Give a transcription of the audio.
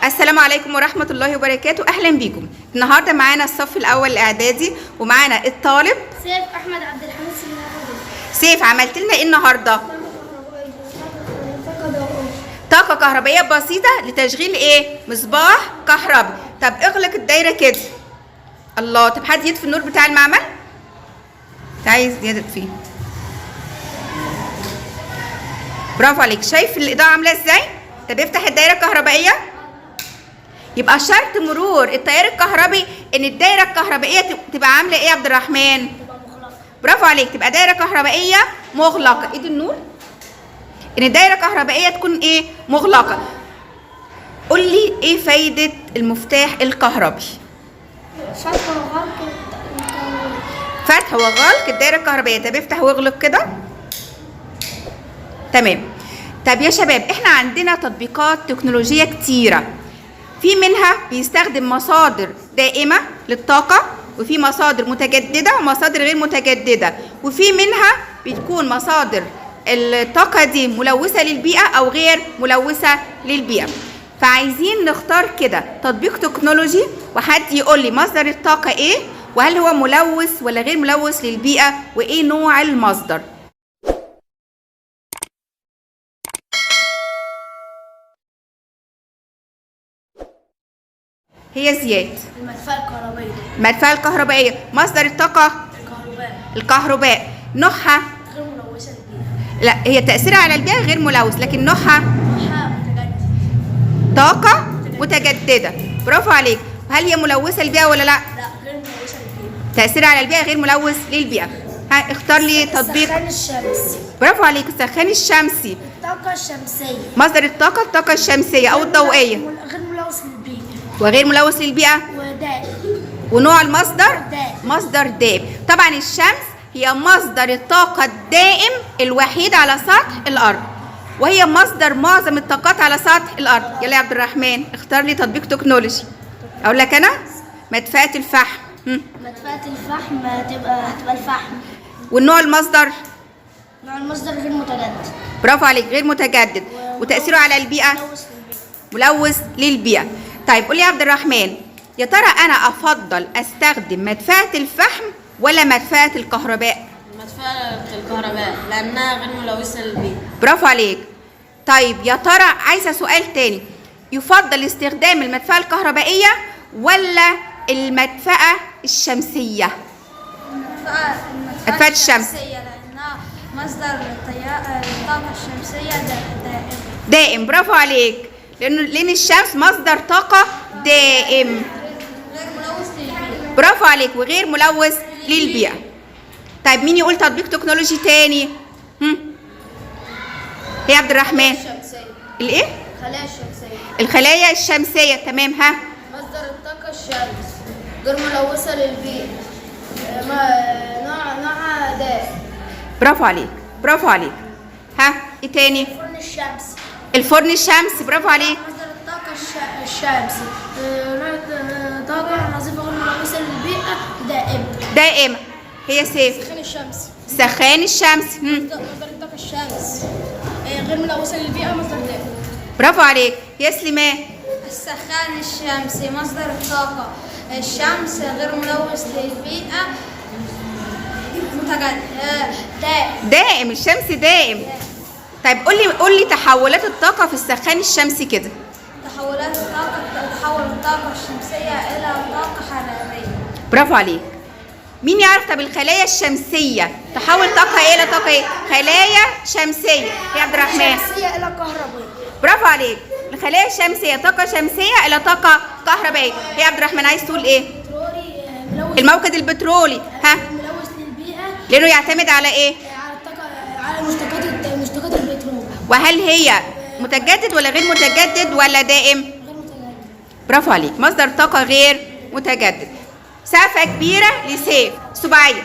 السلام عليكم ورحمة الله وبركاته. أهلا بيكم. النهاردة معانا الصف الأول الإعدادي ومعانا الطالب سيف احمد عبد الحميد سلمان. سيف. عملت لنا إيه النهاردة؟ طاقة كهربائية بسيطة لتشغيل إيه؟ مصباح كهربي. طب اغلق الدايرة كده. الله، طب حد يطفي النور بتاع المعمل؟ عايز يطفيه. برافو عليك. شايف الإضاءة عاملة إزاي؟ طب افتح الدايرة الكهربائية. يبقى شرط مرور التيار الكهربي ان الدايرة الكهربائية تبقى عامله ايه يا عبد الرحمن؟ تبقى مغلقة. برافو عليك، تبقى دايرة كهربائية مغلقة. ايد النور ان الدايرة الكهربائية تكون ايه؟ مغلقة. قول لي ايه فايده المفتاح الكهربي؟ فتح وغلق. فتح وغلق الدايرة الكهربائية. طب افتح واغلق كده. تمام. طب يا شباب، احنا عندنا تطبيقات تكنولوجية كتيرة، في منها بيستخدم مصادر دائمة للطاقة، وفي مصادر متجددة ومصادر غير متجددة، وفي منها بتكون مصادر الطاقة دي ملوثة للبيئة أو غير ملوثة للبيئة. فعايزين نختار كده تطبيق تكنولوجي وحد يقول لي مصدر الطاقة إيه، وهل هو ملوث ولا غير ملوث للبيئة، وإيه نوع المصدر. هي زياد. المدفأة الكهربائية. المدفأة الكهربائية مصدر الطاقة الكهرباء. الكهرباء. نوعها غير ملوثة للبيئة. لا، هي تأثيرها على البيئة غير ملوث، لكن نوعها نوعها متجدد. طاقة متجددة. برافو عليك. هل هي ملوثة للبيئة ولا لا؟ لا، غير ملوثة للبيئة. تأثيرها على البيئة غير ملوث للبيئة. ها، اختار لي تطبيق. السخان الشمسي. برافو عليك، السخان الشمسي. الطاقة الشمسية. مصدر الطاقة الطاقة الشمسية أو الضوئية، غير ملوث للبيئة. وغير ملوث للبيئة. ودائم. ونوع المصدر دائم. مصدر دائم. طبعا الشمس هي مصدر الطاقة الدائم الوحيد على سطح الأرض، وهي مصدر معظم الطاقات على سطح الأرض. يلا يا عبد الرحمن اختار لي تطبيق تكنولوجي. أقول لك أنا مدفأة الفحم. مدفأة الفحم هتبقى الفحم. والنوع المصدر؟ نوع المصدر غير متجدد. برافو عليك، غير متجدد. وتأثيره على البيئة ملوث للبيئة. ملوث للبيئة. طيب قول لي يا عبد الرحمن، يا ترى أنا أفضل أستخدم مدفأة الفحم ولا مدفأة الكهرباء؟ مدفأة الكهرباء لأنها غير ملوثة للبيئة. برافو عليك. طيب يا ترى عايزة سؤال تاني، يفضل استخدام المدفأة الكهربائية ولا المدفأة الشمسية؟ مدفأة الشمس. الشمسية لأنها مصدر الطاقة الشمسية دائم. دائم. برافو عليك، لأن الشمس مصدر طاقة دائم. غير ملوث للبيئة. برافو عليك، وغير ملوث للبيئة. طيب مين يقول تطبيق تكنولوجي تاني؟ ايه يا عبد الرحمن؟ الشمسية. الايه؟ الخلايا الشمسية. الخلايا الشمسية. تمام. ها، مصدر الطاقة الشمس، غير ملوثة للبيئة، نوعها دائم. برافو عليك، برافو عليك. ها، ايه تاني؟ الفرن الشمسي. الفرن الشمسي. برافو عليك. مصدر الطاقة الشمسي، طاقة نظيفة غير ملوثة للبيئة دائمة. دائمة. هي سيف. السخان الشمسي. سخان الشمس. مصدر الطاقة الشمس، غير ملوثة للبيئة، مصدر دائم. برافو عليك. يا سليمان. السخان الشمسي مصدر الطاقة الشمس، غير ملوث للبيئة، متجدد، دائم. دائم، الشمس دائم. طيب قول لي تحولات الطاقة في السخان الشمسي كده. تحولات الطاقة، تحول الطاقة الشمسية إلى طاقة حرارية. برافو عليك. مين يعرف طب الخلايا الشمسية تحول طاقة ايه إلى طاقة ايه؟ خلايا شمسية. يا عبد الرحمن. شمسية إلى كهربائية. برافو عليك. الخلايا الشمسية طاقة شمسية إلى طاقة كهربائية. يا عبد الرحمن عايز تقول ايه؟ بترولي، ملوث. الموقد البترولي. ها، ملوث للبيئة. لأنه يعتمد على ايه؟ على الطاقة، على مشتقات البترول. وهل هي متجدد ولا غير متجدد ولا دائم؟ غير متجدد. برافو عليك، مصدر طاقة غير متجدد. سقفة كبيرة لسيف. سباعية.